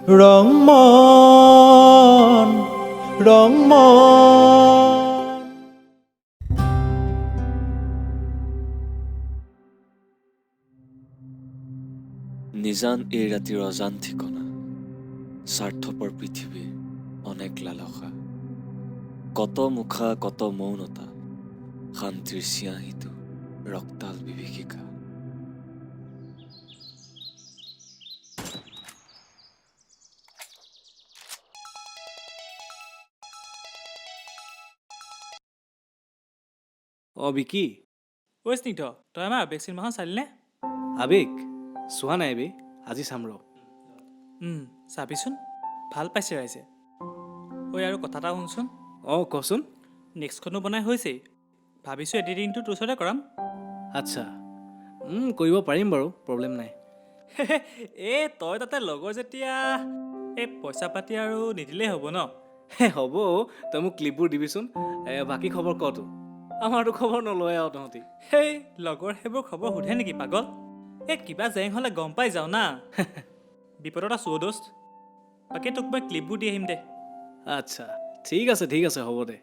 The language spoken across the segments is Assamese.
ৰং মন, ৰং মন। নিজান এই ৰাতিৰ অজান ঠিকনা, স্বাৰ্থপৰ পৃথিৱীৰ অনেক লালসা, কত মুখা কত মৌনতা, শান্তিৰ চিয়াঁহীটো ৰক্তাল বিভীষিকা। অ বিকি। ঐ স্নিগ্ধ, তই আমাৰ আৱেগ চিনেমাখন চালিনে? আবেগ চোৱা নাই বে, আজি চাম ৰ। চাবিচোন, ভাল পাইছে ৰাইজে। ঐ আৰু কথা এটা শুনচোন। অঁ কচোন। নেক্সটখনো বনাই হৈছেই, ভাবিছোঁ এডিটিংটো তোৰ ওচৰতে কৰাম। আচ্ছা, কৰিব পাৰিম বাৰু, প্ৰব্লেম নাই। এই তই তাতে লগৰ যেতিয়া এই পইচা পাতি আৰু নিদিলেই হ'ব ন? হে হ'ব, তই মোক ক্লিপবোৰ দিবিচোন। বাকী খবৰ ক তোৰ? আমাৰতো খবৰ নলয় আৰু তহঁতি। সেই লগৰ সেইবোৰ খবৰ সোধে নেকি পাগল? এই কিবা জেং হ'লে গম পাই যাওঁ না। বিপদত আছোঁ অ' দোস্ত। বাকী তোক মই ক্লিপবোৰ দি আহিম দে। আচ্ছা ঠিক আছে, ঠিক আছে, হ'ব দে।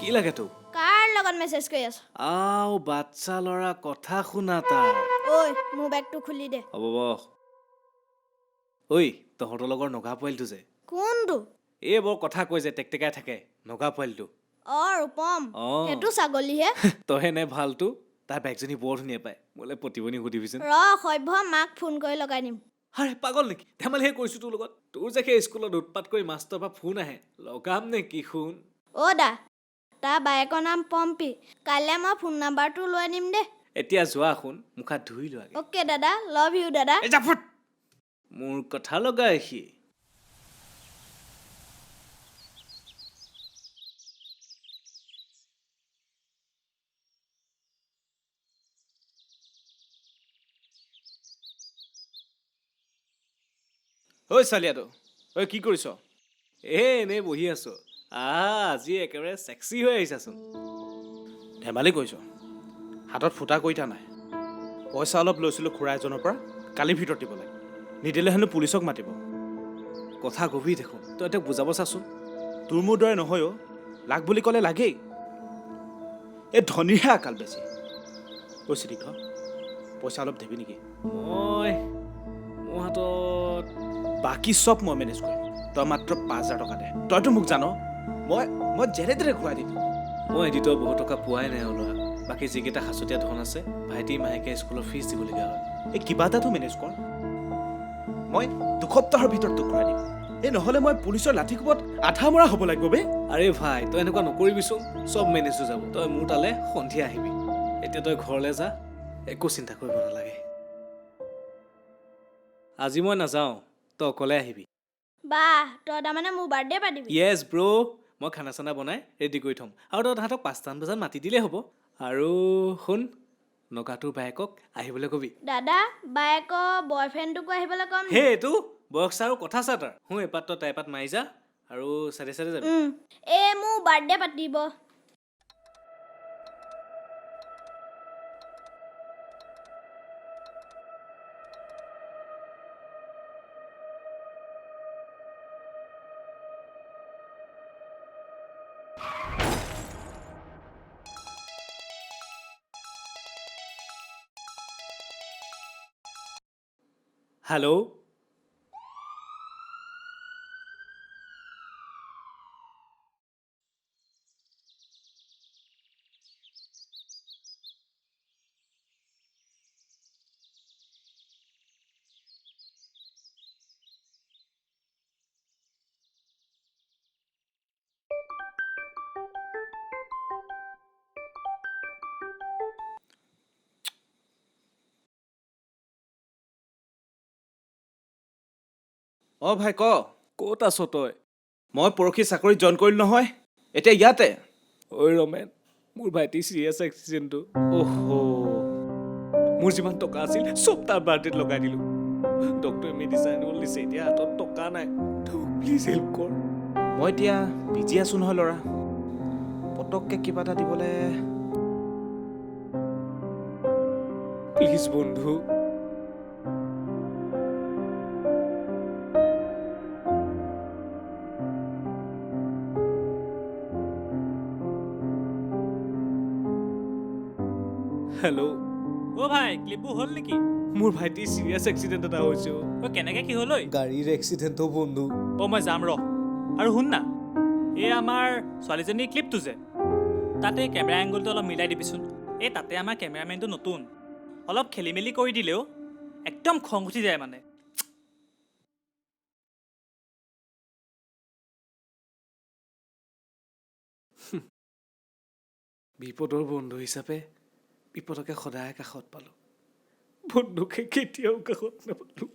কি লাগে তোক? কাৰ লগত মেছেজ কৰি আছ? আও বাচ্ছা ল'ৰা, কথা শুনা তাৰ। ঐ মোৰ বেগটো খুলি দে। হ'ব বহ। ঐ তহঁতৰ লগৰ নগা পোৱালিটো যে। কোনটো? এই বৰ কথা কৈ যে টেকটেকাই থাকে নগা পোৱালিটো। অ ৰূপম, অ। সেইটো ছাগলীহে। তইহে নে ভালটো? তাৰ বেগজনী বৰ ধুনীয়া পায়, মোলৈ পতিবনি সুধিবিচোন। ৰ সভ্য, মাক ফোন কৰি লগাই দিম। আৰে পাগল নেকি, ধেমালিহে কৰিছোঁ তোৰ লগত। তোৰ যে সেই স্কুলত উৎপাত কৰি মাষ্টৰৰ পৰা ফোন আহে, লগাম নে কি শুন। অ' দা, তাৰ বায়েকৰ নাম পম্পী, কাইলৈ মই ফোন নাম্বাৰটো লৈ আনিম দে। এতিয়া যোৱা শুন, মুখ হাত ধুই লোৱা। অ'কে দাদা, লাভ you দাদা। এই যা ফুট, মোৰ কথা লগাই সি। ঐ চালিয়াটো, ঐ কি কৰিছ? এই এনেই বহি আছোঁ। আহা, আজি একেবাৰে চেক্সি হৈ আহিছাচোন। ধেমালি কৰিছ? হাতত ফুটা কৰিটা নাই। পইচা অলপ লৈছিলোঁ খুৰা এজনৰ পৰা, কালিৰ ভিতৰত দিব লাগে, নিদিলে হেনো পুলিচক মাতিব। কথা গভীৰ দেখোন, তই তেওঁক বুজাব চাচোন। তোৰ মোৰ দৰে নহয় অ', লাগ বুলি ক'লে লাগেই। এই ধনীৰহে আকাল বেছি। ঐ চিদিঘ, পইচা অলপ দিবি নেকি? মই মোৰ হাতত বাকী চব মই মেনেজ কৰিম, তই মাত্ৰ 5000 টকা দে। তইতো মোক জান, মই মই যেনে তেনে ঘূৰাই দিম। মই এডিটৰ বহুত টকা পোৱাই নাই ওলোৱা। বাকী যিকেইটা সাঁচতীয়া ধন আছে, ভাইটিৰ মাহেকে স্কুলৰ ফিজ দিবলগীয়া হয়। এই কিবা এটাতো মেনেজ কৰ, মই 2 সপ্তাহৰ ভিতৰত তোক ঘূৰাই দিম। এই নহ'লে মই পুলিচৰ লাঠি কোবত আধা মৰা হ'ব লাগিব বে। আৰে ভাই, তই এনেকুৱা নকৰিবিচোন, চব মেনেজ হৈ যাব। তই মোৰ তালৈ সন্ধিয়া আহিবি, এতিয়া তই ঘৰলৈ যা, একো চিন্তা কৰিব নালাগে। আজি মই নাযাওঁ, তই অকলে আহিবি। বাহ, তই তাৰমানে মোৰ বাৰ্থডে পাতিবি? য়েছ ব্ৰ', মই খানা চানা বনাই ৰেডি কৰি থ'ম আৰু তই তাহাঁতক 5টামান বজাত মাতি দিলেই হ'ব। আৰু শুন, নগাটোৰ বায়েকক আহিবলৈ কবি। দাদা, বায়েকৰ বয়ফ্ৰেণ্ডটোকো আহিবলৈ ক'ম নি? সেই এইটো বয়স আৰু কথা চা তাৰ। শুন, এপাত তই তাই এপাত মাৰি যা আৰু চাইডে চাইডে যাবি। এই মোৰ বাৰ্থডে পাতিব। হেল্ল'। অঁ ভাই ক। ক'ত আছ তই? মই পৰহি চাকৰিত জইন কৰিলোঁ নহয়, এতিয়া ইয়াতে। ঐ ৰমেন, মোৰ ভাইটিৰ চিৰিয়াছ এক্সিডেণ্টটো। অহ। মোৰ যিমান টকা আছিল চব তাৰ বাৰ্থডেত লগাই দিলোঁ। ডক্টৰে মেডিচিন আনিবলৈ দিছে, এতিয়া হাতত টকা নাই। তই মোক প্লিজ হেল্প কৰ। মই এতিয়া বিজি আছোঁ নহয় ল'ৰা, পটককৈ কিবা এটা দিবলৈ। প্লিজ বন্ধু। হেল্ল'। অ' ভাই, ক্লিপবোৰ হ'ল নেকি? মোৰ ভাইটিৰ চিৰিয়াছ এক্সিডেণ্ট এটা হৈছে অ'। অ' কেনেকৈ কি হ'ল ঐ? গাড়ীৰ এক্সিডেণ্ট অ' বন্ধু। অ' মই যাম ৰ। আৰু শুন না, এই আমাৰ ছোৱালীজনীৰ ক্লিপটো যে, তাতে কেমেৰা এংগলটো অলপ মিলাই দিবিচোন। এই তাতে আমাৰ কেমেৰামেনটো নতুন, অলপ খেলি মেলি কৰি দিলেও একদম খং উঠি যায় মানে। বিপদৰ বন্ধু হিচাপে বিপদকে সদায় কাষত পালোঁ, বন্ধুকে কেতিয়াও কাষত নাপালোঁ।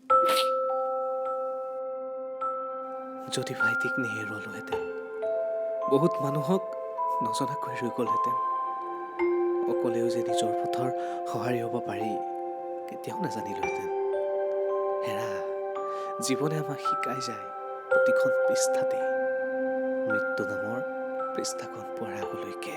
যদি ভাইটিক নেহেৰুৱালোহেঁতেন, বহুত মানুহক নজনাকৈ ৰৈ গ'লহেঁতেন। অকলেও যে নিজৰ পথৰ সঁহাৰি হ'ব পাৰি, কেতিয়াও নাজানিলোহেঁতেন। হেৰা, জীৱনে আমাক শিকাই যায় প্ৰতিখন পৃষ্ঠাতেই, মৃত্যু নামৰ পৃষ্ঠাখন পোৱাৰ আগলৈকে।